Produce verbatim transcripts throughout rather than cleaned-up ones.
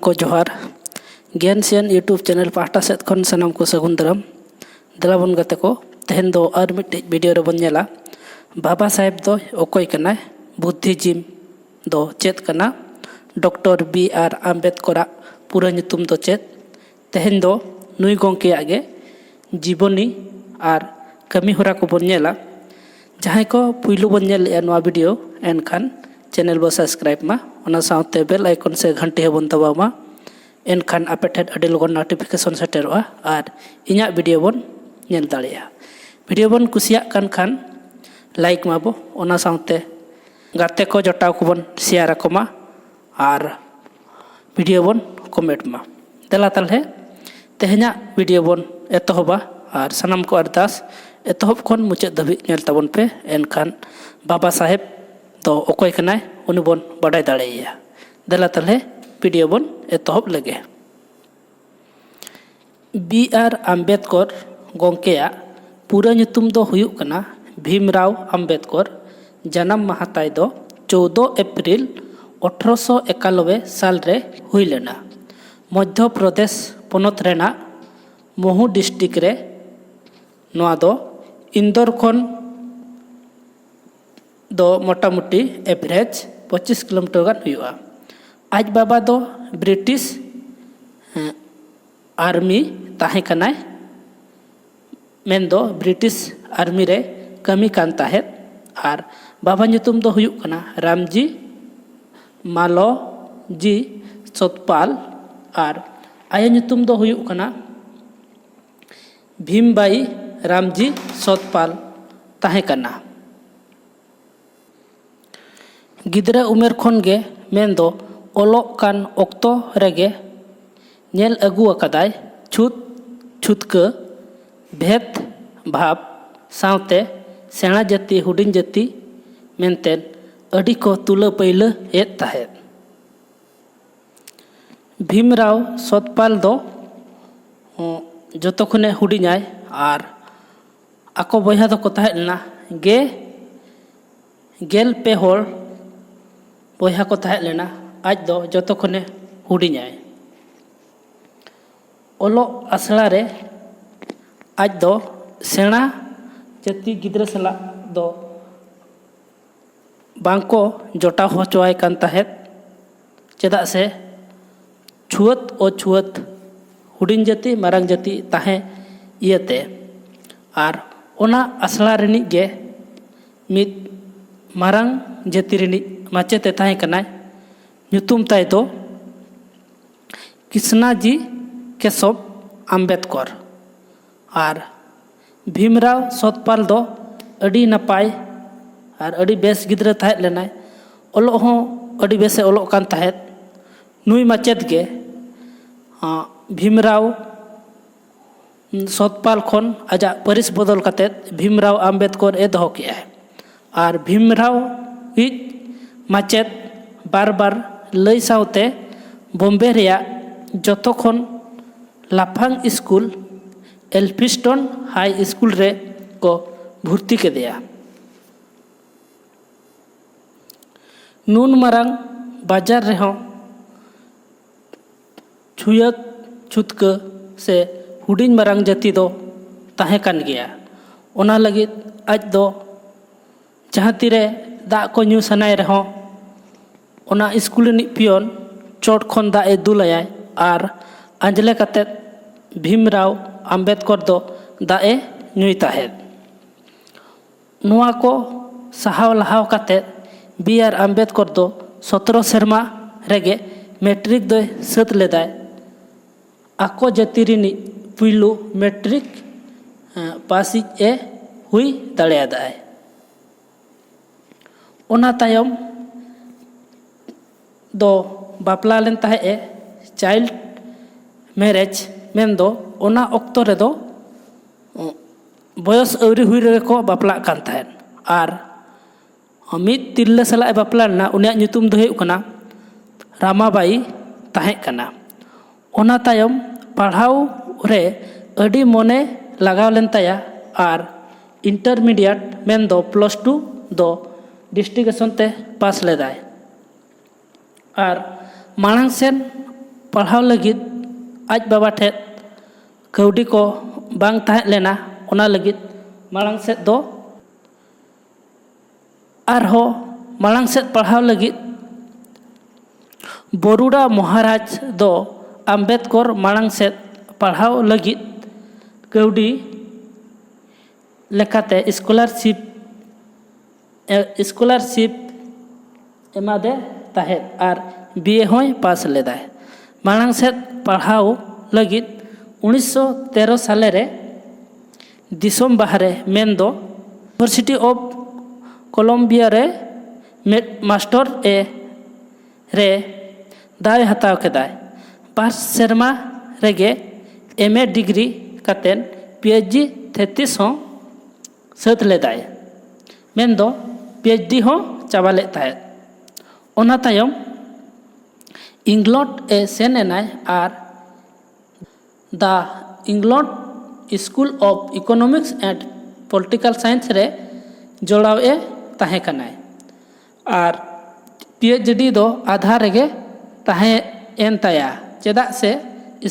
ᱠᱚ ᱡᱚᱦᱟᱨ᱾ ᱜᱮᱱᱥᱤᱭᱟᱱ YouTube channel ᱯᱟᱦᱴᱟ ᱥᱮᱫ ᱠᱷᱚᱱ ᱥᱟᱱᱟᱢ ᱠᱚ ᱥᱟᱹᱜᱩᱱ ᱫᱟᱨᱟᱢ᱾ ᱫᱮᱞᱟ ᱵᱚᱱ ᱜᱟᱛᱮ ᱠᱚ, ᱛᱮᱦᱮᱧ ᱫᱚ ᱟᱨ ᱢᱤᱫᱴᱤᱡ ᱵᱷᱤᱰᱤᱭᱳ ᱨᱮᱵᱚᱱ ᱧᱮᱞᱟ ᱵᱟᱵᱟ ᱥᱟᱦᱮᱵᱽ ᱫᱚ ᱚᱠᱚᱭ ᱠᱟᱱᱟᱭ, ᱵᱩᱫᱽᱫᱷᱤᱡᱤᱢ ᱫᱚ ᱪᱮᱫ ᱠᱟᱱᱟ, ᱰᱚᱠᱴᱚᱨ ᱵᱤ ᱟᱨ ᱟᱢᱵᱮᱫᱽᱠᱚᱨᱟᱜ ᱯᱩᱨᱟᱹ ᱧᱩᱛᱩᱢ ᱫᱚ ᱪᱮᱫ? ᱛᱮᱦᱮᱧ ᱫᱚ ᱱᱩᱭ ᱜᱚᱢᱠᱮᱭᱟᱜ ᱜᱮ ᱡᱤᱵᱚᱱᱤ ᱟᱨ ᱠᱟᱹᱢᱤ ᱦᱚᱨᱟ ᱠᱚᱵᱚᱱ ᱧᱮᱞᱟ᱾ ᱡᱟᱦᱟᱸᱭ ᱠᱚ ᱯᱩᱭᱞᱩ ᱵᱚᱱ ᱧᱮᱞ ᱞᱮᱜᱼᱟ ᱱᱚᱣᱟ ᱵᱷᱤᱰᱤᱭᱳ, ᱮᱱᱠᱷᱟᱱ ᱪᱮᱱᱮᱞ ᱵᱚ ᱥᱟᱵᱥᱠᱨᱟᱭᱤᱵᱽ ᱢᱟ, ᱚᱱᱟ ᱥᱟᱶᱛᱮ ᱵᱮᱞ ᱟᱭᱠᱚᱱ ᱥᱮ ᱜᱷᱟᱱᱴᱤ ᱦᱚᱸᱵᱚᱱ ᱫᱟᱵᱟᱣ ᱢᱟ᱾ ᱮᱱᱠᱷᱟᱱ ᱟᱯᱮ ᱴᱷᱮᱱ ᱟᱹᱰᱤ ᱞᱚᱜᱚᱱ ᱱᱳᱴᱤᱯᱷᱤᱠᱮᱥᱚᱱ ᱥᱮᱴᱮᱨᱚᱜᱼᱟ ᱟᱨ ᱤᱧᱟᱹᱜ ᱵᱷᱤᱰᱤᱭᱳ ᱵᱚᱱ ᱧᱮᱞ ᱫᱟᱲᱮᱭᱟᱜᱼᱟ᱾ ᱵᱷᱤᱰᱤᱭᱳ ᱵᱚᱱ ᱠᱩᱥᱤᱭᱟᱜ ᱠᱟᱱ ᱠᱷᱟᱱ ᱞᱟᱭᱤᱠ ᱢᱟᱵᱚ, ᱚᱱᱟ ᱥᱟᱶᱛᱮ ᱜᱟᱛᱮ ᱠᱚ ᱡᱚᱴᱟᱣ ᱠᱚᱵᱚᱱ ᱥᱮᱭᱟᱨ ᱟᱠᱚ ᱢᱟ ᱟᱨ ᱵᱷᱤᱰᱤᱭᱳ ᱵᱚᱱ ᱠᱚᱢᱮᱱᱴ ᱢᱟ᱾ ᱫᱮᱞᱟ ᱛᱟᱦᱞᱮ ᱛᱮᱦᱮᱧᱟᱜ ᱵᱷᱤᱰᱤᱭᱳ ᱵᱚᱱ ᱮᱛᱚᱦᱚᱵᱟ ᱟᱨ ᱥᱟᱱᱟᱢ ᱠᱚ ᱟᱨᱫᱟᱥ ᱮᱛᱚᱦᱚᱵ ᱠᱷᱚᱱ ᱢᱩᱪᱟᱹᱫ ᱫᱷᱟᱹᱵᱤᱡ ᱧᱮᱞ ᱛᱟᱵᱚᱱ ᱯᱮ, ᱮᱱᱠᱷᱟᱱ ᱵᱟᱵᱟ ᱥᱟᱦᱮᱵᱽ ᱫᱚ ᱚᱠᱚᱭ ᱠᱟᱱᱟᱭ ᱩᱱᱤ ᱵᱚᱱ ᱵᱟᱰᱟᱭ ᱫᱟᱲᱮᱭᱟᱭᱟ᱾ ᱫᱮᱞᱟ ᱛᱟᱦᱞᱮ ᱵᱷᱤᱰᱤᱭᱳ ᱵᱚᱱ ᱮᱛᱚᱦᱚᱵ ᱞᱮᱜᱮ᱾ ᱵᱤ ᱟᱨ ᱟᱢᱵᱮᱫᱽᱠᱚᱨ ᱜᱚᱢᱠᱮᱭᱟᱜ ᱯᱩᱨᱟᱹ ᱧᱩᱛᱩᱢ ᱫᱚ ᱦᱩᱭᱩᱜ ᱠᱟᱱᱟ ᱵᱷᱤᱢᱨᱟᱣ ᱟᱢᱵᱮᱫᱽᱠᱚᱨ᱾ ᱡᱟᱱᱟᱢ ᱢᱟᱦᱟ ᱛᱟᱭ ᱫᱚ ᱪᱳᱫᱫᱳ ᱮᱯᱨᱤᱞ ᱟᱴᱷᱨᱚᱥᱚ ᱮᱠᱟᱱᱚᱵᱵᱳᱭ ᱥᱟᱞ ᱨᱮ ᱦᱩᱭ ᱞᱮᱱᱟ᱾ ᱢᱚᱫᱽᱫᱷᱚ ᱯᱨᱚᱫᱮᱥ ᱯᱚᱱᱚᱛ ᱨᱮᱱᱟᱜ ᱢᱚᱦᱩ ᱰᱤᱥᱴᱨᱤᱠᱴ ᱨᱮ ᱱᱚᱣᱟ ᱫᱚ ᱤᱱᱫᱳᱨ ᱠᱷᱚᱱ ᱫᱚ ᱢᱚᱴᱟᱢᱩᱴᱤ ᱮᱵᱷᱨᱮᱡᱽ ᱯᱚᱸᱪᱤᱥ ᱠᱤᱞᱳᱢᱤᱴᱟᱨ ᱜᱟᱱ ᱦᱩᱭᱩᱜᱼᱟ᱾ ᱟᱡ ᱵᱟᱵᱟ ᱫᱚ ᱵᱨᱤᱴᱤᱥ, ᱮᱸ, ᱟᱨᱢᱤ ᱛᱟᱦᱮᱸ ᱠᱟᱱᱟᱭ, ᱢᱮᱱᱫᱚ ᱵᱨᱤᱴᱤᱥ ᱟᱨᱢᱤ ᱨᱮ ᱠᱟᱹᱢᱤ ᱠᱟᱱ ᱛᱟᱦᱮᱸᱫ᱾ ᱟᱨ ᱵᱟᱵᱟ ᱧᱩᱛᱩᱢ ᱫᱚ ᱦᱩᱭᱩᱜ ᱠᱟᱱᱟ ᱨᱟᱢᱡᱤ ᱢᱟᱞᱚᱡᱤ ᱥᱚᱛᱯᱟᱞ ᱟᱨ ᱟᱭᱳ ᱧᱩᱛᱩᱢ ᱫᱚ ᱦᱩᱭᱩᱜ ᱠᱟᱱᱟ ᱵᱷᱤᱢᱵᱟᱭᱤ ᱨᱟᱢᱡᱤ ᱥᱚᱛᱯᱟᱞ ᱛᱟᱦᱮᱸ ᱠᱟᱱᱟ᱾ ᱜᱤᱫᱽᱨᱟᱹ ᱩᱢᱮᱨ ᱠᱷᱚᱱ ᱜᱮ, ᱢᱮᱱᱫᱚ ᱚᱞᱚᱜ ᱠᱟᱱ ᱚᱠᱛᱚ ᱨᱮᱜᱮ ᱧᱮᱞ ᱟᱹᱜᱩ ᱟᱠᱟᱫᱟᱭ ᱪᱷᱩᱛ ᱪᱷᱩᱛᱠᱟᱹ, ᱵᱷᱮᱫᱽ ᱵᱷᱟᱵᱽ ᱥᱟᱶᱛᱮ ᱥᱮᱬᱟ ᱡᱟᱹᱛᱤ ᱦᱩᱰᱤᱧ ᱡᱟᱹᱛᱤ ᱢᱮᱱᱛᱮ ᱟᱹᱰᱤ ᱠᱚ ᱛᱩᱞᱟᱹ ᱯᱟᱹᱭᱞᱟᱹ ᱮᱫ ᱛᱟᱦᱮᱸᱫ᱾ ᱵᱷᱤᱢᱨᱟᱣ ᱥᱚᱛᱯᱟᱞ ᱫᱚ, ᱚ, ᱡᱚᱛᱚ ᱠᱷᱚᱱᱮ ᱦᱩᱰᱤᱧᱟᱭ ᱟᱨ ᱟᱠᱚ ᱵᱚᱭᱦᱟ ᱫᱚᱠᱚ ᱛᱟᱦᱮᱸ ᱞᱮᱱᱟ ᱜᱮ, ᱜᱮᱞ ᱯᱮ ᱦᱚᱲ ᱵᱚᱭᱦᱟ ᱠᱚ ᱛᱟᱦᱮᱸ ᱞᱮᱱᱟ᱾ ᱟᱡ ᱫᱚ ᱡᱚᱛᱚ ᱠᱷᱚᱱᱮ ᱦᱩᱰᱤᱧᱟᱭ᱾ ᱚᱞᱚᱜ ᱟᱥᱲᱟ ᱨᱮ ᱟᱡ ᱫᱚ ᱥᱮᱬᱟ ᱡᱟᱹᱛᱤ ᱜᱤᱫᱽᱨᱟᱹ ᱥᱟᱞᱟᱜ ᱫᱚ ᱵᱟᱝ ᱠᱚ ᱡᱚᱴᱟᱣ ᱦᱚᱪᱚᱣᱟᱭ ᱠᱟᱱ ᱛᱟᱦᱮᱸᱫ, ᱪᱮᱫᱟᱜ ᱥᱮ ᱪᱷᱩᱣᱟᱹᱛ ᱚᱪᱷᱩᱣᱟᱹᱛ ᱦᱩᱰᱤᱧ ᱡᱟᱹᱛᱤ ᱢᱟᱨᱟᱝ ᱡᱟᱹᱛᱤ ᱛᱟᱦᱮᱸ ᱤᱭᱟᱹᱛᱮ᱾ ᱟᱨ ᱚᱱᱟ ᱟᱥᱲᱟ ᱨᱤᱱᱤᱡ ᱜᱮ ᱢᱤᱫ ᱢᱟᱨᱟᱝ ᱡᱟᱹᱛᱤ ᱨᱤᱱᱤᱡ ᱢᱟᱪᱮᱛ ᱮ ᱛᱟᱦᱮᱸ ᱠᱟᱱᱟᱭ᱾ ᱧᱩᱛᱩᱢ ᱛᱟᱭ ᱫᱚ ᱠᱨᱤᱥᱱᱟᱡᱤ ᱠᱮᱥᱚᱵ ᱟᱢᱵᱮᱫᱠᱚᱨ᱾ ᱟᱨ ᱵᱷᱤᱢᱨᱟᱣ ᱥᱚᱛᱯᱟᱞ ᱫᱚ ᱟᱹᱰᱤ ᱱᱟᱯᱟᱭ ᱟᱨ ᱟᱹᱰᱤ ᱵᱮᱥ ᱜᱤᱫᱽᱨᱟᱹ ᱛᱟᱦᱮᱸ ᱞᱮᱱᱟᱭ᱾ ᱚᱞᱚᱜ ᱦᱚᱸ ᱟᱹᱰᱤ ᱵᱮᱥᱮ ᱚᱞᱚᱜ ᱠᱟᱱ ᱛᱟᱦᱮᱸᱫ᱾ ᱱᱩᱭ ᱢᱟᱪᱮᱛ ᱜᱮ, ᱟᱸ, ᱵᱷᱤᱢᱨᱟᱣ ᱥᱚᱛᱯᱟᱞ ᱠᱷᱚᱱ ᱟᱡᱟᱜ ᱯᱟᱹᱨᱤᱥ ᱵᱚᱫᱚᱞ ᱠᱟᱛᱮ ᱵᱷᱤᱢᱨᱟᱣ ᱟᱢᱵᱮᱫᱠᱚᱨ ᱮ ᱫᱚᱦᱚ ᱠᱮᱫᱼᱟ᱾ ᱟᱨ ᱵᱷᱤᱢᱨᱟᱣ ᱤᱡ ᱢᱟᱪᱮᱛ ᱵᱟᱨ ᱵᱟᱨ ᱞᱟᱹᱭ ᱥᱟᱶᱛᱮ ᱵᱚᱢᱵᱮ ᱨᱮᱭᱟᱜ ᱡᱚᱛᱚ ᱠᱷᱚᱱ ᱞᱟᱯᱷᱟᱝ ᱥᱠᱩᱞ ᱮᱞᱯᱷᱤᱥᱴᱚᱱ ᱦᱟᱭ ᱥᱠᱩᱞ ᱨᱮ ᱠᱚ ᱵᱷᱩᱨᱛᱤ ᱠᱮᱫᱮᱭᱟ᱾ ᱱᱩᱱ ᱢᱟᱨᱟᱝ ᱵᱟᱡᱟᱨ ᱨᱮᱦᱚᱸ ᱪᱷᱩᱭᱟᱹᱛ ᱪᱷᱩᱛᱠᱟᱹ ᱥᱮ ᱦᱩᱰᱤᱧ ᱢᱟᱨᱟᱝ ᱡᱟᱹᱛᱤ ᱫᱚ ᱛᱟᱦᱮᱸ ᱠᱟᱱ ᱜᱮᱭᱟ᱾ ᱚᱱᱟ ᱞᱟᱹᱜᱤᱫ ᱟᱡ ᱫᱚ ᱡᱟᱦᱟᱸ ᱛᱤᱨᱮ ᱫᱟᱜ ᱠᱚ ᱧᱩ ᱥᱟᱱᱟᱭ ᱨᱮᱦᱚᱸ, ᱚᱱᱟ ᱥᱠᱩᱞ ᱨᱤᱱᱤᱡ ᱯᱤᱭᱚᱱ ᱪᱚᱴ ᱠᱷᱚᱱ ᱫᱟᱜ ᱮ ᱫᱩᱞ ᱟᱭᱟᱭ ᱟᱨ ᱟᱸᱡᱽᱞᱮ ᱠᱟᱛᱮᱫ ᱵᱷᱤᱢᱨᱟᱣ ᱟᱢᱵᱮᱫᱠᱚᱨ ᱫᱚ ᱫᱟᱜ ᱮ ᱧᱩᱭ ᱛᱟᱦᱮᱸᱫ᱾ ᱱᱚᱣᱟ ᱠᱚ ᱥᱟᱦᱟᱣ ᱞᱟᱦᱟᱣ ᱠᱟᱛᱮᱫ ᱵᱤ ᱟᱨ ᱟᱢᱵᱮᱫᱠᱚᱨ ᱫᱚ ᱥᱚᱛᱨᱚ ᱥᱮᱨᱢᱟ ᱨᱮᱜᱮ ᱢᱮᱴᱨᱤᱠ ᱫᱚᱭ ᱥᱟᱹᱛ ᱞᱮᱫᱟᱭ᱾ ᱟᱠᱚ ᱡᱟᱹᱛᱤ ᱨᱤᱱᱤᱡ ᱯᱩᱭᱞᱩ ᱢᱮᱴᱨᱤᱠ, ᱮᱸ, ᱯᱟᱥᱤᱡ ᱮ ᱦᱩᱭ ᱫᱟᱲᱮᱭᱟᱫᱟᱭ᱾ ᱚᱱᱟ ᱛᱟᱭᱚᱢ ᱫᱚ ᱵᱟᱯᱞᱟ ᱞᱮᱱ ᱛᱟᱦᱮᱸᱫ ᱮ, ᱪᱟᱭᱤᱞᱰ ᱢᱮᱨᱮᱡᱽ, ᱢᱮᱱᱫᱚ ᱚᱱᱟ ᱚᱠᱛᱚ ᱨᱮᱫᱚ, ᱩᱸ, ᱵᱚᱭᱚᱥ ᱟᱹᱣᱨᱤ ᱦᱩᱭ ᱨᱮᱜᱮ ᱠᱚ ᱵᱟᱯᱞᱟᱜ ᱠᱟᱱ ᱛᱟᱦᱮᱸᱫ᱾ ᱟᱨ ᱢᱤᱫ ᱛᱤᱨᱞᱟᱹ ᱥᱟᱞᱟᱜ ᱮ ᱵᱟᱯᱞᱟ ᱞᱮᱱᱟ, ᱩᱱᱤᱭᱟᱜ ᱧᱩᱛᱩᱢ ᱫᱚ ᱦᱩᱭᱩᱜ ᱠᱟᱱᱟ ᱨᱟᱢᱟᱵᱟᱭᱤ ᱛᱟᱦᱮᱸ ᱠᱟᱱᱟ᱾ ᱚᱱᱟ ᱛᱟᱭᱚᱢ ᱯᱟᱲᱦᱟᱣ ᱨᱮ ᱟᱹᱰᱤ ᱢᱚᱱᱮ ᱞᱟᱜᱟᱣ ᱞᱮᱱ ᱛᱟᱭᱟ ᱟᱨ ᱤᱱᱴᱟᱨᱢᱤᱰᱤᱭᱮᱴ ᱢᱮᱱᱫᱚ ᱯᱞᱟᱥ ᱴᱩ ᱫᱚ ᱰᱤᱥᱴᱤᱝᱜᱮᱥᱚᱱ ᱛᱮ ᱯᱟᱥ ᱞᱮᱫᱟᱭ᱾ ᱟᱨ ᱢᱟᱲᱟᱝ ᱥᱮᱫ ᱯᱟᱲᱦᱟᱣ ᱞᱟᱹᱜᱤᱫ ᱟᱡ ᱵᱟᱵᱟ ᱴᱷᱮᱱ ᱠᱟᱹᱣᱰᱤ ᱠᱚ ᱵᱟᱝ ᱛᱟᱦᱮᱸ ᱞᱮᱱᱟ, ᱚᱱᱟ ᱞᱟᱹᱜᱤᱫ ᱢᱟᱲᱟᱝ ᱥᱮᱫ ᱫᱚ ᱟᱨᱦᱚᱸ ᱢᱟᱲᱟᱝ ᱥᱮᱫ ᱯᱟᱲᱦᱟᱣ ᱞᱟᱹᱜᱤᱫ ᱵᱚᱨᱩᱰᱟ ᱢᱚᱦᱟᱨᱟᱡᱽ ᱫᱚ ᱟᱢᱵᱮᱫᱠᱚᱨ ᱢᱟᱲᱟᱝ ᱥᱮᱫ ᱯᱟᱲᱦᱟᱣ ᱞᱟᱹᱜᱤᱫ ᱠᱟᱹᱣᱰᱤ ᱞᱮᱠᱟᱛᱮ ᱥᱠᱚᱞᱟᱨᱥᱤᱯ ᱥᱠᱚᱞᱟᱨᱥᱤᱯ ᱮᱢᱟᱫᱮ ᱛᱟᱦᱮᱸᱫ ᱟᱨ ᱵᱤ ᱮ ᱦᱚᱸᱭ ᱯᱟᱥ ᱞᱮᱫᱟᱭ᱾ ᱢᱟᱲᱟᱝ ᱥᱮᱫ ᱯᱟᱲᱦᱟᱣ ᱞᱟᱹᱜᱤᱫ ᱩᱱᱤᱥᱥᱚ ᱛᱮᱨᱚ ᱥᱟᱞᱮ ᱨᱮ ᱫᱤᱥᱚᱢ ᱵᱟᱦᱨᱮ ᱢᱮᱱᱫᱚ University of Colombia ᱨᱮ ᱢᱤᱫ ᱢᱟᱥᱴᱚᱨ ᱮ ᱨᱮ ᱫᱟᱣᱮ ᱦᱟᱛᱟᱣ ᱠᱮᱫᱟᱭ᱾ ᱵᱟᱨ ᱥᱮᱨᱢᱟ ᱨᱮᱜᱮ ᱮᱢ ᱮ ᱰᱤᱜᱽᱨᱤ ᱠᱟᱛᱮᱫ ᱯᱤ ᱮᱭᱤᱪ ᱰᱤ ᱛᱷᱮᱛᱤᱥ ᱦᱚᱸ ᱥᱟᱹᱛ ᱞᱮᱫᱟᱭ, ᱢᱮᱱᱫᱚ ᱯᱤ ᱮᱭᱤᱪ ᱰᱤ ᱦᱚᱸ ᱪᱟᱵᱟ ᱞᱮᱫ ᱛᱟᱦᱮᱸᱫ᱾ ᱚᱱᱟ ᱛᱟᱭᱚᱢ ᱤᱝᱞᱚᱱᱰ ᱮ ᱥᱮᱱ ᱮᱱᱟᱭ ᱟᱨ The England School of Economics and Political Science ᱨᱮ ᱡᱚᱲᱟᱣ ᱮ ᱛᱟᱦᱮᱸ ᱠᱟᱱᱟᱭ᱾ ᱟᱨ ᱯᱤ ᱮᱭᱤᱪ ᱰᱤ ᱫᱚ ᱟᱫᱷᱟ ᱨᱮᱜᱮ ᱛᱟᱦᱮᱸ ᱮᱱ ᱛᱟᱭᱟ, ᱪᱮᱫᱟᱜ ᱥᱮ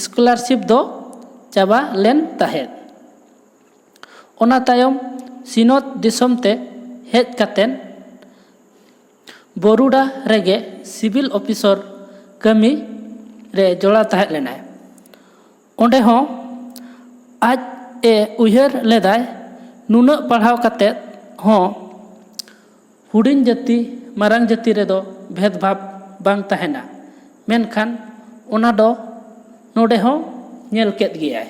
ᱥᱠᱚᱞᱟᱨᱥᱤᱯ ᱫᱚ ᱪᱟᱵᱟ ᱞᱮᱱ ᱛᱟᱦᱮᱸᱫ᱾ ᱚᱱᱟ ᱛᱟᱭᱚᱢ ᱥᱤᱧᱚᱛ ᱫᱤᱥᱚᱢ ᱛᱮ ᱦᱮᱡ ᱠᱟᱛᱮᱱ ᱵᱚᱨᱩᱰᱟ ᱨᱮᱜᱮ ᱥᱤᱵᱤᱞ ᱚᱯᱷᱤᱥᱚᱨ ᱠᱟᱹᱢᱤ ᱨᱮ ᱡᱚᱲᱟᱣ ᱛᱟᱦᱮᱸ ᱞᱮᱱᱟᱭ᱾ ᱚᱸᱰᱮ ᱦᱚᱸ ᱟᱡ ᱮ ᱩᱭᱦᱟᱹᱨ ᱞᱮᱫᱟᱭ, ᱱᱩᱱᱟᱹᱜ ᱯᱟᱲᱦᱟᱣ ᱠᱟᱛᱮᱫ ᱦᱚᱸ ᱦᱩᱰᱤᱧ ᱡᱟᱹᱛᱤ ᱢᱟᱨᱟᱝ ᱡᱟᱹᱛᱤ ᱨᱮᱫᱚ ᱵᱷᱮᱫᱽᱵᱷᱟᱵᱽ ᱵᱟᱝ ᱛᱟᱦᱮᱱᱟ, ᱢᱮᱱᱠᱷᱟᱱ ᱚᱱᱟ ᱫᱚ ᱱᱚᱰᱮ ᱦᱚᱸ ᱧᱮᱞ ᱠᱮᱫ ᱜᱮᱭᱟᱭ᱾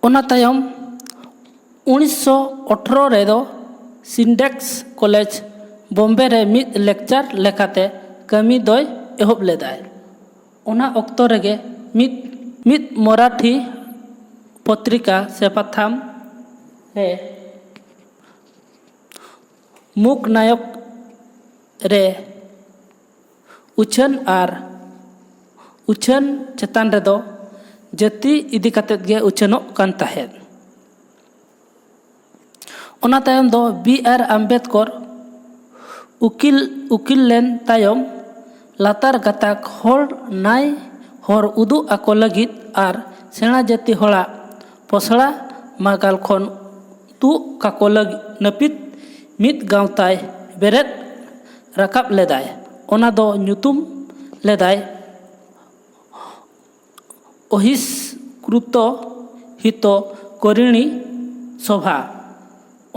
ᱚᱱᱟ ᱛᱟᱭᱚᱢ ᱩᱱᱤᱥᱥᱚ ᱟᱴᱷᱨᱚ ᱨᱮᱫᱚ ᱥᱤᱱᱰᱮᱠᱥ ᱠᱚᱞᱮᱡᱽ ᱵᱚᱢᱵᱮ ᱨᱮ ᱢᱤᱫ ᱞᱮᱠᱪᱟᱨ ᱞᱮᱠᱟᱛᱮ ᱠᱟᱹᱢᱤ ᱫᱚᱭ ᱮᱦᱚᱵ ᱞᱮᱫᱟᱭ᱾ ᱚᱱᱟ ᱚᱠᱛᱚ ᱨᱮᱜᱮ ᱢᱤᱫ ᱢᱤᱫ ᱢᱚᱨᱟᱴᱷᱤ ᱯᱚᱛᱨᱤᱠᱟ ᱥᱮ ᱯᱟᱛᱷᱟᱢ ᱨᱮ ᱢᱩᱠ ᱱᱟᱭᱚᱠ ᱨᱮ ᱩᱪᱷᱟᱹᱱ ᱟᱨ ᱩᱪᱷᱟᱹᱱ ᱪᱮᱛᱟᱱ ᱨᱮᱫᱚ ᱡᱟᱹᱛᱤ ᱤᱫᱤ ᱠᱟᱛᱮᱫ ᱜᱮ ᱩᱪᱷᱟᱹᱱᱚᱜ ᱠᱟᱱ ᱛᱟᱦᱮᱸᱫ᱾ ᱚᱱᱟ ᱛᱟᱭᱚᱢ ᱫᱚ ᱵᱤ ᱟᱨ ᱟᱢᱵᱮᱫᱠᱚᱨ ᱩᱠᱤᱞ ᱩᱠᱤᱞ ᱞᱮᱱ ᱛᱟᱭᱚᱢ, ᱞᱟᱛᱟᱨ ᱜᱟᱛᱟᱠ ᱦᱚᱲ ᱱᱟᱭ ᱦᱚᱨ ᱩᱫᱩᱜ ᱟᱠᱚ ᱞᱟᱹᱜᱤᱫ ᱟᱨ ᱥᱮᱬᱟ ᱡᱟᱹᱛᱤ ᱦᱚᱲᱟᱜ ᱯᱚᱥᱲᱟ ᱢᱟᱜᱟᱞ ᱠᱷᱚᱱ ᱛᱩᱜ ᱠᱟᱠᱚ ᱞᱟᱹᱜᱤᱫ ᱱᱟᱹᱯᱤᱛ ᱢᱤᱫ ᱜᱟᱶᱛᱟᱭ ᱵᱮᱨᱮᱫ ᱨᱟᱠᱟᱵ ᱞᱮᱫᱟᱭ᱾ ᱚᱱᱟ ᱫᱚ ᱧᱩᱛᱩᱢ ᱞᱮᱫᱟᱭ ᱚᱦᱤᱥᱠᱨᱩᱛᱚ ᱦᱤᱛᱚ ᱠᱚᱨᱤᱬᱤ ᱥᱚᱵᱷᱟ᱾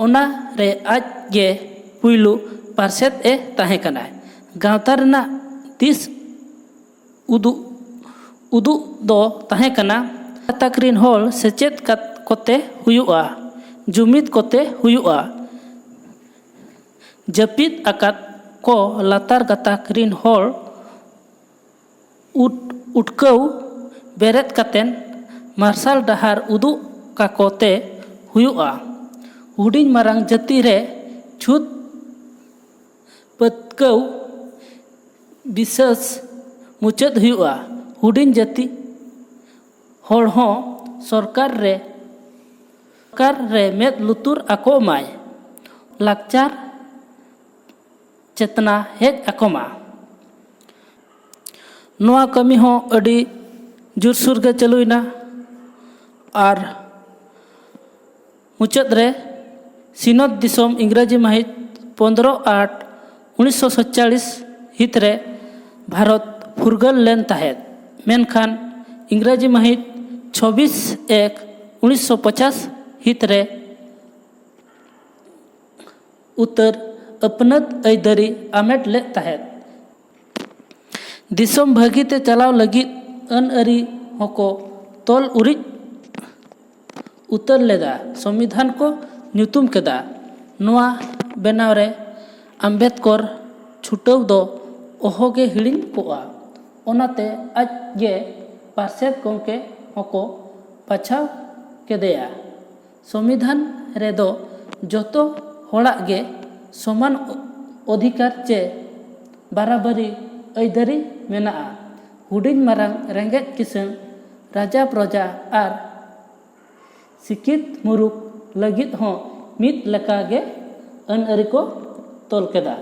ᱚᱱᱟ ᱨᱮ ᱟᱡ ᱜᱮ ᱯᱩᱭᱞᱩ ᱯᱟᱨᱥᱮᱛ ᱮ ᱛᱟᱦᱮᱸ ᱠᱟᱱᱟᱭ᱾ ᱜᱟᱶᱛᱟ ᱨᱮᱱᱟᱜ ᱫᱤᱥ ᱩᱫᱩᱜ ᱩᱫᱩᱜ ᱫᱚ ᱛᱟᱦᱮᱸ ᱠᱟᱱᱟ, ᱜᱟᱛᱟᱠ ᱨᱤᱱ ᱦᱚᱲ ᱥᱮᱪᱮᱫ ᱠᱟᱛ- ᱠᱚᱛᱮ ᱦᱩᱭᱩᱜᱼᱟ, ᱡᱩᱢᱤᱫ ᱠᱚᱛᱮ ᱦᱩᱭᱩᱜᱼᱟ᱾ ᱡᱟᱹᱯᱤᱫ ᱟᱠᱟᱫ ᱠᱚ ᱞᱟᱛᱟᱨ ᱜᱟᱛᱟᱠ ᱨᱤᱱ ᱦᱚᱲ ᱩᱴ ᱩᱴᱠᱟᱹᱣ ᱵᱮᱨᱮᱫ ᱠᱟᱛᱮᱱ ᱢᱟᱨᱥᱟᱞ ᱰᱟᱦᱟᱨ ᱩᱫᱩᱜ ᱠᱟᱠᱚ ᱛᱮ ᱦᱩᱭᱩᱜᱼᱟ᱾ ᱦᱩᱰᱤᱧ ᱢᱟᱨᱟᱝ ᱡᱟᱹᱛᱤ ᱨᱮ ᱪᱷᱩᱛ ᱯᱟᱹᱛᱠᱟᱹᱣ ᱵᱤᱥᱟᱹᱥ ᱢᱩᱪᱟᱹᱫ ᱦᱩᱭᱩᱜᱼᱟ᱾ ᱦᱩᱰᱤᱧ ᱡᱟᱹᱛᱤ ᱦᱚᱲ ᱦᱚᱸ ᱥᱚᱨᱠᱟᱨ ᱨᱮ ᱥᱚᱨᱠᱟᱨ ᱨᱮ ᱢᱮᱫ ᱞᱩᱛᱩᱨ ᱟᱠᱚ ᱢᱟᱭ᱾ ᱞᱟᱠᱪᱟᱨ ᱪᱮᱛᱱᱟ ᱦᱮᱡ ᱟᱠᱚ ᱢᱟ᱾ ᱱᱚᱣᱟ ᱠᱟᱹᱢᱤ ᱦᱚᱸ ᱟᱹᱰᱤ ᱡᱳᱨᱥᱳᱨ ᱜᱮ ᱪᱟᱹᱞᱩᱭᱮᱱᱟ᱾ ᱟᱨ ᱢᱩᱪᱟᱹᱫ ᱨᱮ ᱥᱤᱧᱚᱛ ᱫᱤᱥᱚᱢ ᱤᱝᱨᱟᱡᱤ ᱢᱟᱹᱦᱤᱛ ᱯᱚᱱᱫᱽᱨᱚ ᱟᱴ ᱩᱱᱤᱥᱥᱚ ᱥᱟᱛᱪᱟᱲᱤᱥ ᱦᱤᱛ ᱨᱮ ᱵᱷᱟᱨᱚᱛ ᱯᱷᱩᱨᱜᱟᱹᱞ ᱞᱮᱱ ᱛᱟᱦᱮᱸᱫ᱾ ᱢᱮᱱᱠᱷᱟᱱ ᱤᱝᱨᱟᱡᱤ ᱢᱟᱹᱦᱤᱛ ᱪᱷᱚᱵᱵᱤᱥ ᱮᱠ ᱩᱱᱤᱥᱥᱚ ᱯᱚᱪᱟᱥ ᱦᱤᱛ ᱨᱮ ᱩᱛᱟᱹᱨ ᱟᱹᱯᱱᱟᱹᱛ ᱟᱹᱭᱫᱟᱹᱨᱤ ᱟᱢᱮᱴ ᱞᱮᱫ ᱛᱟᱦᱮᱸᱫ᱾ ᱫᱤᱥᱚᱢ ᱵᱷᱟᱹᱜᱤ ᱛᱮ ᱪᱟᱞᱟᱣ ᱞᱟᱹᱜᱤᱫ ᱟᱹᱱ ᱟᱹᱨᱤ ᱦᱚᱸᱠᱚ ᱛᱚᱞ ᱩᱨᱤᱡ ᱩᱛᱟᱹᱨ ᱞᱮᱫᱟ, ᱥᱚᱝᱵᱤᱫᱷᱟᱱ ᱠᱚ ᱧᱩᱛᱩᱢ ᱠᱮᱫᱟ᱾ ᱱᱚᱣᱟ ᱵᱮᱱᱟᱣ ᱨᱮ ᱟᱢᱵᱮᱫᱠᱚᱨ ᱪᱷᱩᱴᱟᱹᱣ ᱫᱚ ᱚᱦᱚᱜᱮ ᱦᱤᱲᱤᱧ ᱠᱚᱜᱼᱟ᱾ ᱚᱱᱟᱛᱮ ᱟᱡ ᱜᱮ ᱯᱟᱨᱥᱮᱛ ᱜᱚᱢᱠᱮ ᱦᱚᱸᱠᱚ ᱵᱟᱪᱷᱟᱣ ᱠᱮᱫᱮᱭᱟ᱾ ᱥᱚᱝᱵᱤᱫᱷᱟᱱ ᱨᱮᱫᱚ ᱡᱚᱛᱚ ᱦᱚᱲᱟᱜ ᱜᱮ ᱥᱚᱢᱟᱱ ᱚᱫᱷᱤᱠᱟᱨ ᱪᱮ ᱵᱟᱨᱟᱵᱟᱨᱤ ᱟᱹᱭᱫᱟᱹᱨᱤ ᱢᱮᱱᱟᱜᱼᱟ᱾ ᱦᱩᱰᱤᱧ ᱢᱟᱨᱟᱝ, ᱨᱮᱸᱜᱮᱡ ᱠᱤᱥᱟᱹᱬ, ᱨᱟᱡᱟ ᱯᱨᱚᱡᱟ ᱟᱨ ᱥᱤᱠᱷᱤᱛ ᱢᱩᱨᱩᱠᱷ ᱞᱟᱹᱜᱤᱫ ᱦᱚᱸ ᱢᱤᱫ ᱞᱮᱠᱟ ᱜᱮ ᱟᱹᱱ ᱟᱹᱨᱤ ᱠᱚ ᱛᱚᱞ ᱠᱮᱫᱟ᱾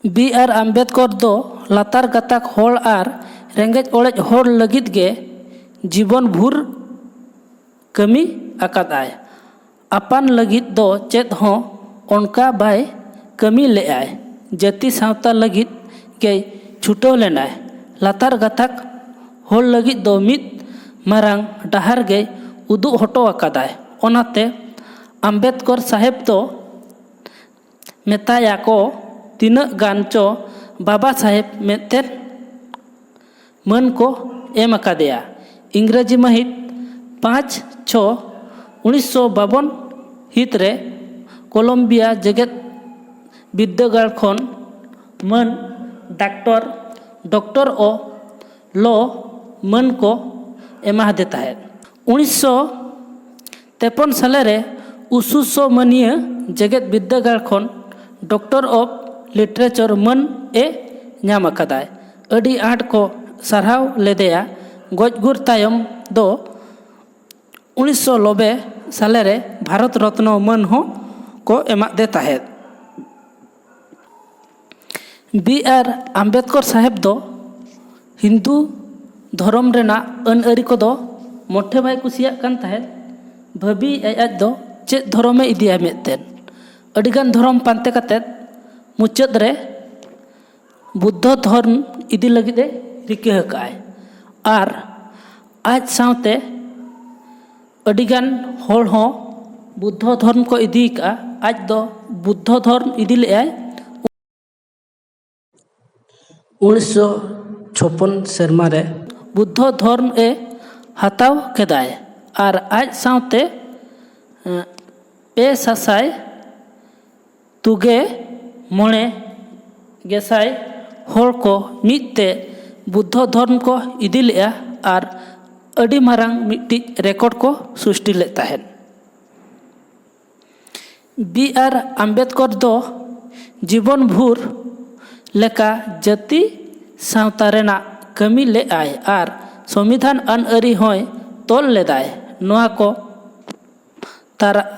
ᱵᱤ ᱟᱨ ᱟᱢᱵᱮᱫᱽᱠᱚᱨ ᱫᱚ ᱞᱟᱛᱟᱨ ᱜᱟᱛᱟᱠ ᱦᱚᱲ ᱟᱨ ᱨᱮᱸᱜᱮᱡ ᱚᱲᱮᱡ ᱦᱚᱲ ᱞᱟᱹᱜᱤᱫ ᱜᱮ ᱡᱤᱵᱚᱱ ᱵᱷᱩᱨ ᱠᱟᱹᱢᱤ ᱟᱠᱟᱫᱟᱭ᱾ ᱟᱯᱟᱱ ᱞᱟᱹᱜᱤᱫ ᱫᱚ ᱪᱮᱫ ᱦᱚᱸ ᱚᱱᱠᱟ ᱵᱟᱭ ᱠᱟᱹᱢᱤ ᱞᱮᱫᱟᱭ᱾ ᱡᱟᱹᱛᱤ ᱥᱟᱶᱛᱟ ᱞᱟᱹᱜᱤᱫ ᱜᱮᱭ ᱪᱷᱩᱴᱟᱹᱣ ᱞᱮᱱᱟᱭ᱾ ᱞᱟᱛᱟᱨ ᱜᱟᱛᱟᱠ ᱦᱚᱲ ᱞᱟᱹᱜᱤᱫ ᱫᱚ ᱢᱤᱫ ᱢᱟᱨᱟᱝ ᱰᱟᱦᱟᱨ ᱜᱮᱭ ᱩᱫᱩᱜ ᱦᱚᱴᱚ ᱟᱠᱟᱫᱟᱭ᱾ ᱚᱱᱟᱛᱮ ᱟᱢᱵᱮᱫᱽᱠᱚᱨ ᱥᱟᱦᱮᱵᱽ ᱫᱚ ᱢᱮᱛᱟᱭᱟ ᱠᱚ ᱛᱤᱱᱟᱹᱜ ᱜᱟᱱ ᱪᱚ ᱵᱟᱵᱟ ᱥᱟᱦᱮᱵᱽ ᱢᱮᱱᱛᱮ ᱢᱟᱹᱱ ᱠᱚ ᱮᱢ ᱟᱠᱟᱫᱮᱭᱟ᱾ ᱤᱝᱨᱮᱡᱤ ᱢᱟᱹᱦᱤᱛ ᱯᱟᱸᱪ ᱪᱷᱚ ᱩᱱᱤᱥᱥᱚ ᱵᱟᱵᱚᱱ ᱦᱤᱛ ᱨᱮ ᱠᱚᱞᱚᱢᱵᱤᱭᱟ ᱡᱮᱜᱮᱛ ᱵᱤᱨᱫᱟᱹᱜᱟᱲ ᱠᱷᱚᱱ ᱢᱟᱹᱱ ᱰᱟᱠᱛᱚᱨ, ᱰᱚᱠᱴᱚᱨ ᱚ ᱞᱚ ᱢᱟᱹᱱ ᱠᱚ ᱮᱢᱟᱫᱮ ᱛᱟᱦᱮᱸᱫ᱾ ᱩᱱᱤᱥᱥᱚ ᱛᱮᱯᱚᱱ ᱥᱟᱞᱮ ᱨᱮ ᱩᱥᱩᱥᱚ ᱢᱟᱹᱱᱤᱭᱟᱹ ᱡᱮᱜᱮᱛ ᱵᱤᱨᱫᱟᱹᱜᱟᱲ ᱠᱷᱚᱱ ᱰᱚᱠᱴᱚᱨ ᱚᱯᱷ ᱞᱤᱴᱟᱨᱮᱪᱟᱨ ᱢᱟᱹᱱ ᱮ ᱧᱟᱢ ᱟᱠᱟᱫᱟᱭ᱾ ᱟᱹᱰᱤ ᱟᱸᱴ ᱠᱚ ᱥᱟᱨᱦᱟᱣ ᱞᱮᱫᱮᱭᱟ᱾ ᱜᱚᱡ ᱜᱩᱨ ᱛᱟᱭᱚᱢ ᱫᱚ ᱩᱱᱤᱥᱥᱚ ᱱᱚᱵᱵᱳᱭ ᱥᱟᱞᱮ ᱨᱮ ᱵᱷᱟᱨᱚᱛ ᱨᱚᱛᱱᱚ ᱢᱟᱹᱱ ᱦᱚᱸ ᱠᱚ ᱮᱢᱟᱫᱮ ᱛᱟᱦᱮᱸᱫ᱾ ᱵᱤ ᱟᱨ ᱟᱢᱵᱮᱫᱽᱠᱚᱨ ᱥᱟᱦᱮᱵᱽ ᱫᱚ ᱦᱤᱱᱫᱩ ᱫᱷᱚᱨᱚᱢ ᱨᱮᱱᱟᱜ ᱟᱹᱱ ᱟᱹᱨᱤ ᱠᱚᱫᱚ ᱢᱚᱴᱷᱮ ᱵᱟᱭ ᱠᱩᱥᱤᱭᱟᱜ ᱠᱟᱱ ᱛᱟᱦᱮᱸᱫ᱾ ᱵᱷᱟᱹᱵᱤᱭᱮᱫ ᱟᱡ ᱫᱚ ᱪᱮᱫ ᱫᱷᱚᱨᱚᱢᱮ ᱤᱫᱤᱭᱟ ᱢᱮᱱᱛᱮ᱾ ᱟᱹᱰᱤᱜᱟᱱ ᱫᱷᱚᱨᱚᱢ ᱯᱟᱱᱛᱮ ᱠᱟᱛᱮᱫ ᱢᱩᱪᱟᱹᱫ ᱨᱮ ᱵᱩᱫᱽᱫᱷᱚ ᱫᱷᱚᱨᱢ ᱤᱫᱤ ᱞᱟᱹᱜᱤᱫ ᱮ ᱨᱤᱠᱟᱹ ᱟᱠᱟᱫᱼᱟᱭ᱾ ᱟᱨ ᱟᱡ ᱥᱟᱶᱛᱮ ᱟᱹᱰᱤᱜᱟᱱ ᱦᱚᱲ ᱦᱚᱸ ᱵᱩᱫᱽᱫᱷᱚ ᱫᱷᱚᱨᱢ ᱠᱚ ᱤᱫᱤ ᱟᱠᱟᱫᱼᱟ᱾ ᱟᱡ ᱫᱚ ᱵᱩᱫᱽᱫᱷᱚ ᱫᱷᱚᱨᱢ ᱤᱫᱤ ᱞᱮᱫᱼᱟᱭ᱾ ᱩᱱᱤᱥᱥᱚ ᱪᱷᱚᱯᱯᱚᱱ ᱥᱮᱨᱢᱟ ᱨᱮ ᱵᱩᱫᱽᱫᱷᱚ ᱫᱷᱚᱨᱢ ᱮ ᱦᱟᱛᱟᱣ ᱠᱮᱫᱟᱭ ᱟᱨ ᱟᱡ ᱥᱟᱶᱛᱮ, ᱮᱸ, ᱯᱮ ᱥᱟᱥᱟᱭ ᱛᱩᱜᱮ ᱢᱚᱬᱮ ᱜᱮᱥᱟᱭ ᱦᱚᱲ ᱠᱚ ᱢᱤᱫ ᱛᱮ ᱵᱩᱫᱽᱫᱷᱚ ᱫᱷᱚᱨᱢ ᱠᱚ ᱤᱫᱤ ᱞᱮᱫᱼᱟ ᱟᱨ ᱟᱹᱰᱤ ᱢᱟᱨᱟᱝ ᱢᱤᱫᱴᱤᱡ ᱨᱮᱠᱚᱨᱰ ᱠᱚ ᱥᱨᱤᱥᱴᱤ ᱞᱮᱫ ᱛᱟᱦᱮᱸᱫ᱾ ᱵᱤ ᱟᱨ ᱟᱢᱵᱮᱫᱽᱠᱚᱨ ᱫᱚ ᱡᱤᱵᱚᱱ ᱵᱷᱳᱨ ᱞᱮᱠᱟ ᱡᱟᱹᱛᱤ ᱥᱟᱶᱛᱟ ᱨᱮᱱᱟᱜ ᱠᱟᱹᱢᱤ ᱞᱮᱫᱼᱟᱭ ᱟᱨ ᱥᱚᱝᱵᱤᱫᱷᱟᱱ ᱟᱹᱱ ᱟᱹᱨᱤ ᱦᱚᱸᱭ ᱛᱚᱞ ᱞᱮᱫᱟᱭ᱾ ᱱᱚᱣᱟ ᱠᱚ ᱛᱟᱨᱟ-,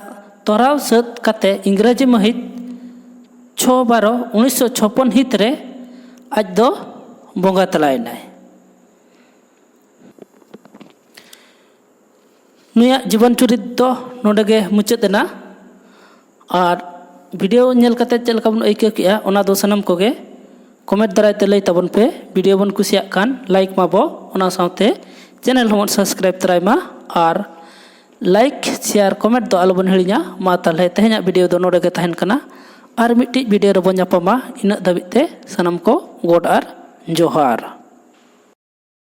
ᱛᱚᱨᱟᱣ ᱥᱟᱹᱛ ᱠᱟᱛᱮ ᱤᱝᱨᱮᱡᱤ ᱢᱟᱹᱦᱤᱛ ᱪᱷᱚ ᱵᱟᱨᱚ ᱩᱱᱤᱥᱥᱚ ᱪᱷᱚᱯᱯᱚᱱ ᱦᱤᱛ ᱨᱮ ᱟᱡ ᱫᱚ ᱵᱚᱸᱜᱟ ᱛᱟᱞᱟᱭᱮᱱᱟᱭ᱾ ᱱᱩᱭᱟᱜ ᱡᱤᱵᱚᱱ ᱪᱩᱨᱤᱛ ᱫᱚ ᱱᱚᱰᱮ ᱜᱮ ᱢᱩᱪᱟᱹᱫ ᱮᱱᱟ᱾ ᱟᱨ ᱵᱷᱤᱰᱤᱭᱳ ᱧᱮᱞ ᱠᱟᱛᱮ ᱪᱮᱫ ᱞᱮᱠᱟ ᱵᱚᱱ ᱟᱹᱭᱠᱟᱹᱣ ᱠᱮᱜᱼᱟ, ᱚᱱᱟ ᱫᱚ ᱥᱟᱱᱟᱢ ᱠᱚᱜᱮ ᱠᱚᱢᱮᱱᱴ ᱫᱟᱨᱟᱭ ᱛᱮ ᱞᱟᱹᱭ ᱛᱟᱵᱚᱱ ᱯᱮ᱾ ᱵᱷᱤᱰᱤᱭᱳ ᱵᱚᱱ ᱠᱩᱥᱤᱭᱟᱜ ᱠᱷᱟᱱ ᱞᱟᱭᱤᱠ ᱢᱟᱵᱚ, ᱚᱱᱟ ᱥᱟᱶᱛᱮ ᱪᱮᱱᱮᱞ ᱦᱚᱸᱵᱚᱱ ᱥᱟᱵᱥᱠᱨᱟᱭᱤᱵ ᱛᱚᱨᱟᱭ ᱢᱟ᱾ ᱟᱨ ᱞᱟᱭᱤᱠ, ᱥᱮᱭᱟᱨ, ᱠᱚᱢᱮᱱᱴ ᱫᱚ ᱟᱞᱚᱵᱚᱱ ᱦᱤᱲᱤᱧᱟ᱾ ᱢᱟ ᱛᱟᱦᱚᱞᱮ ᱛᱮᱦᱮᱧᱟᱜ ᱵᱷᱤᱰᱤᱭᱳ ᱫᱚ ᱱᱚᱰᱮ ᱜᱮ ᱛᱟᱦᱮᱱ ᱠᱟᱱᱟ᱾ ᱟᱨ ᱢᱤᱫᱴᱤᱡ ᱵᱷᱤᱰᱤᱭᱳ ᱨᱮᱵᱚᱱ ᱧᱟᱯᱟᱢᱟ᱾ ᱤᱱᱟᱹᱜ ᱫᱷᱟᱹᱵᱤᱡ ᱛᱮ ᱥᱟᱱᱟᱢ ᱠᱚ ᱜᱚᱰ ᱟᱨ ᱡᱚᱦᱟᱨ᱾